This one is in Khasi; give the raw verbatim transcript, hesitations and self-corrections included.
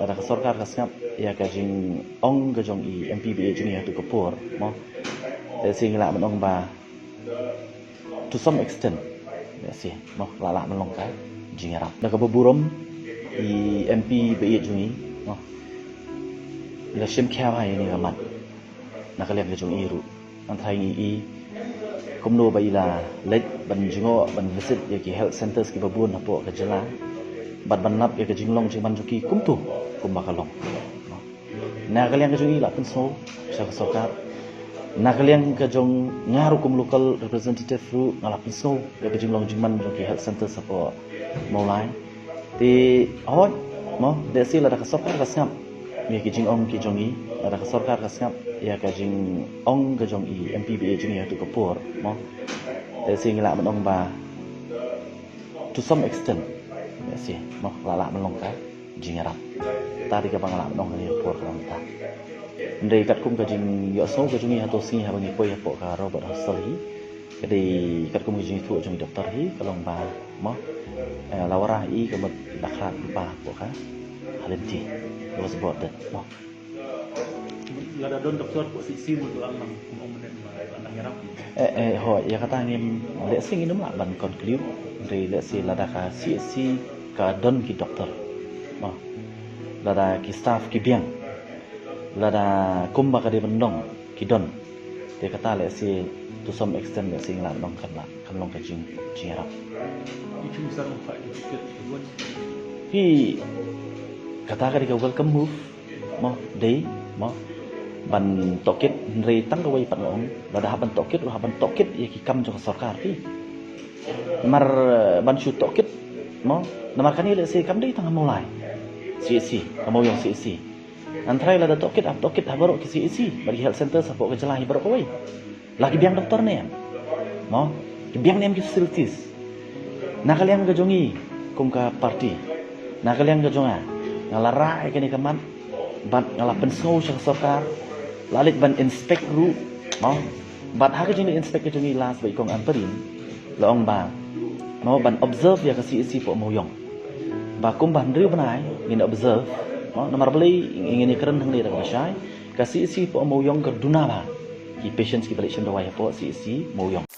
Lada ka sorkar ka sngap ïa ka jingong ka jong i M P ba ïeit jong ngi ha tu ka por, mo. Te shi ngi lah ban ong ba to some extent, te shi, mo, lah lah ban long ka jingïarap. Da kaba burom i M P ba ïeit jong ngi, mo, i la shim khia ha ïa kane ka mat na ka liang ka jong i ruh. Hynrei ngi i kumno ba i la leit ban jngoh ban visit ïa ki health centres kiba bun hapoh ka jylla bad ban lap ïa ka jinglong jingman jong ki kumto kumba ka long. Na ka liang ka jong i la pynsngew sha ka sorkar. Na ka liang ka jong nga ruh kum local representative ruh nga la pynsngew ïa ka jinglong jingman jong ki health centres hapoh Mawlai. Te hooid, mo, te shi lada ka sorkar ka sngap ïa ki jingong ki jong i, lada ka sorkar ka sngap ïa ka jingong ka jong i M P ba ïeit jong ngi ha tu ka por, mo. Te shi ngi lah ban ong ba to some extent, te shi, mo, lah lah ban long ka jingïarap. Te dei kaba nga lah ban ong ha kane ka por ka long ta. Hynrei katkum ka jingïohsngew ka jong ngi ha tu ka sngi haba ngi poi hapoh ka Robert Hostel hi, ka dei katkum ka jingïathuh jong i doktor hi ka long ba, mo, eh, la wanrah i ka mut da khlad lypa hapoh ka lynti. It was about that, mo. Lada don doktor hapoh C C mut lang nang kum ong mynne ba nang ïarap. Eh, eh, hooid, ïa kata ngim, lehse ngin ym lah ban conclude, hynrei lehse lada ka C C ka don ki doktor, mo, lada ki staff ki biang, lada kumba ka dei ban long ki don, te kata lehse to some extent lehse ngi lah ban ong kan lah, kan long ka jing, jingïarap. Hi, kata ka dei ka welcome move, mo, dei, mo, ban tohkit, hynrei tang kawei pat nga ong, lada hap ban tohkit, hap ban tohkit ïa ki kam jong ka sorkar hi. Namar, eh, ban shu tohkit, mo, namar kane lehse kam dei tang ha Mawlai C H C, ka Mawiong C H C. Hynrei lada tohkit, hap tohkit ha baroh ki C H C bad ki health centres hapoh ka jylla hi baroh kawei. La ki biang doktor ne em, mo, ki biang ne em ki facilities. Na ka liang ka jong ngi kum ka party, na ka liang ka jong nga, nga la rah ïa kane ka mat bad nga la pynsngew sha ka sorkar, la leit ban inspect ruh, mo. Bad ha ka jingleit inspect ka jong ngi last ba i kong Ampareen la ong ba, mo, ban observe ïa ka C H C hapoh Mawiong. Ba kumba hynriew bnai ngin observe, mo, namar balei ngin ïakren hangne da kaba shai, ka C H C hapoh Mawiong ka duna bha ki patients kiba leit shim dawai hapoh C H C Mawiong.